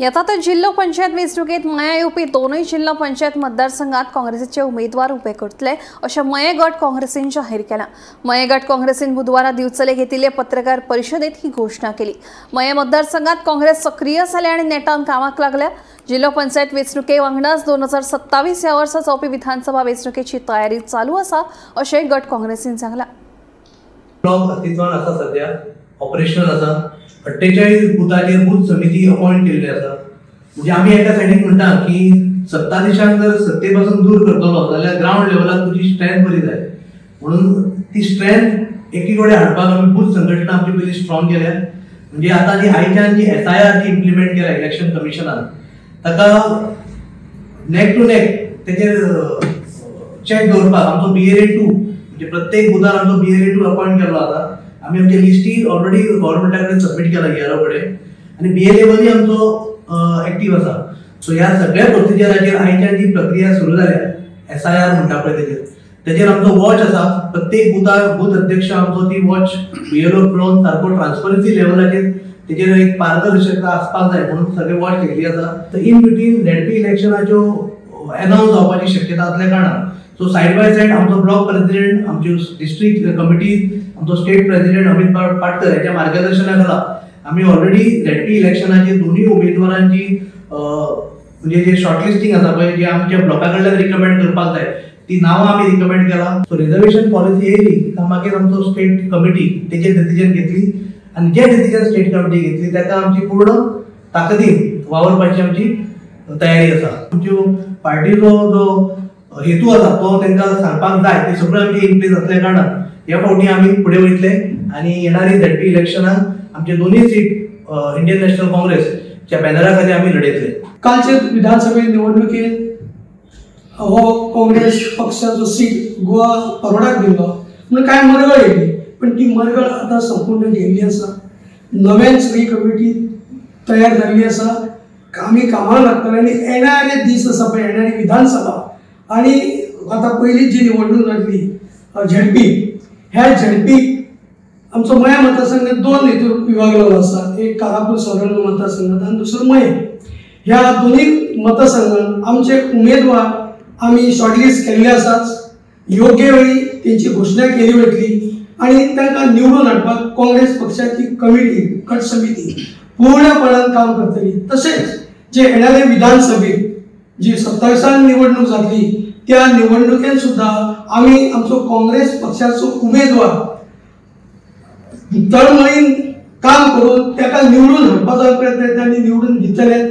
येता ते जिल्हो पंचायत वेंचणुकेंत मयां येवपी दोनूय जिल्हो पंचायत मतदारसंघात काँग्रेसीचे उमेदवार उबे करतले अशें मयें गट काँग्रेसीन जाहीर केलां। मयें गट काँग्रेसीन बुधवारा दिवचले घेतिल्ले पत्रकार परिशदेंत ही घोशणा केली। मयें मतदारसंघात काँग्रेस सक्रीय जाल्या आनी नेटान कामाक लागल्या। जिल्हो पंचायत वेंचणुके वांगडाच 2027 ह्या वर्सा जावपी विधानसभा वेंचणुकेची तयारी चालू आसा अशें गट काँग्रेसीन सांगलां। ब्लॉक अस्तित्वान आसा, सध्या ऑपरेशनल आसा। 48 बुथाचेर बूथ समिती अपॉइंट केल्ली आसा। म्हणजे आमी एका सायडीन म्हणटा की सत्ताधीशांक जर सत्ते पासून दूर करतलो जाल्यार ग्रावंड लेवलाक तुजी स्ट्रेंथ बरी जाय, म्हणून ती स्ट्रेंथ एकी कडेन हाडपाक आमी बूथ संघटना आमची पयली स्ट्रॉंग केल्या। म्हणजे आतां जी आयच्यान जी SIR जी इम्प्लिमेंट केल्या इलेक्शन कमिशनान, ताका नेक टू नेक तेजेर चॅक दवरपाक आमचो BLA 2 म्हणजे प्रत्येक बुथार आमचो BLA 2 appoint केल्लो आसा। आमी आमचे लिस्टी ऑलरेडी गव्हर्मेंटा कडेन सबमीट केला ERO कडेन आनी BLA 1 आमचो एक्टीव आसा। सो ह्या सगळ्या प्रोसिजराचेर आयच्यान जी प्रक्रिया सुरू जाल्या SIR म्हणटा पळय तेजेर आमचो वॉच आसा। प्रत्येक बुथार बूथ अध्यक्ष आमचो ती वॉच BLO पळोवन सारको ट्रान्सपरन्सी लेवलाचेर तेजेर एक पारदर्शकता आसपाक जाय म्हणून सगळे वॉच केल्ली आसा। तर इन बिटवीन ZP इलेक्शनाच्यो एनावन्स जावपाची शक्यता आसल्या कारणान सो सायड बाय सायड आमचो ब्लॉक प्रेसिडेंट, आमच्यो डिस्ट्रिक्ट कमिटी, आमचो स्टेट प्रेसिडेंट अमित पाटकर हेच्या मार्गदर्शना खाला आमी ऑलरेडी ZP इलेक्शनाचे दोनूय उमेदवारांची म्हणजे जे शॉर्टलिस्टींग आसा पळय, जे आमच्या ब्लॉका कडल्यान रिकमेंड करपाक जाय ती नांवां आमी रिकमेंड केला। सो रिजर्वेशन पॉलिसी येयली काय मागीर आमचो स्टेट कमिटी तेजेर डिसिजन घेतली आनी जे डिसिजन स्टेट कमिटी घेतली ताका आमची पूर्ण ताकदीन वावरपाची आमची तयारी आसा। आमच्यो पार्टीचो जो हेतू आसा तो तांकां सांगपाक जाय, ते सगळें आमचे इन प्लेस आसल्या कारणान ह्या फावटी आमी फुडें वयतले आनी येणारी ZP इलेक्शनाक आमचे दोनूय सीट इंडियन नॅशनल काँग्रेसच्या बॅनरा खातीर आमी लढयतले। कालचे विधानसभे निवडणुकेत हो काँग्रेस पक्षाचो सीट गोवा फॉरवर्डाक दिल्लो म्हणून कांय मरगळ येयली, पण ती मरगळ आतां संपूर्ण गेल्ली आसा। नव्यान सगळी कमिटी तयार जाल्ली आसा, आमी कामाक लागतले आनी येणारे दीस आसा पळय, येणारी विधानसभा आनी आतां पयली जी निवडणूक जातली झेडपी, ह्या झेडपी आमचो मया मतदारसंघ दोन हितून विभागलेलो आसा, एक कारापूर सौरंग मतदारसंघात आनी दुसरो मये। ह्या दोनूय मतदारसंघात आमचे उमेदवार आमी शॉर्टलिस्ट केल्ले आसात, योग्य वेळी तेंची घोशणा केली वतली आनी तांकां निवडून हाडपाक काँग्रेस पक्षाची कमिटी गट समिती पूर्णपणान काम करतली। तशेंच जे येणारे विधानसभेत जी 27 निवडणूक जातली त्या निवडणुकेत सुद्धा आमी आमचो काँग्रेस पक्षाचो उमेदवार तळमळीन काम करून ताका निवडून हाडपाचो प्रयत्न आनी निवडून दितले।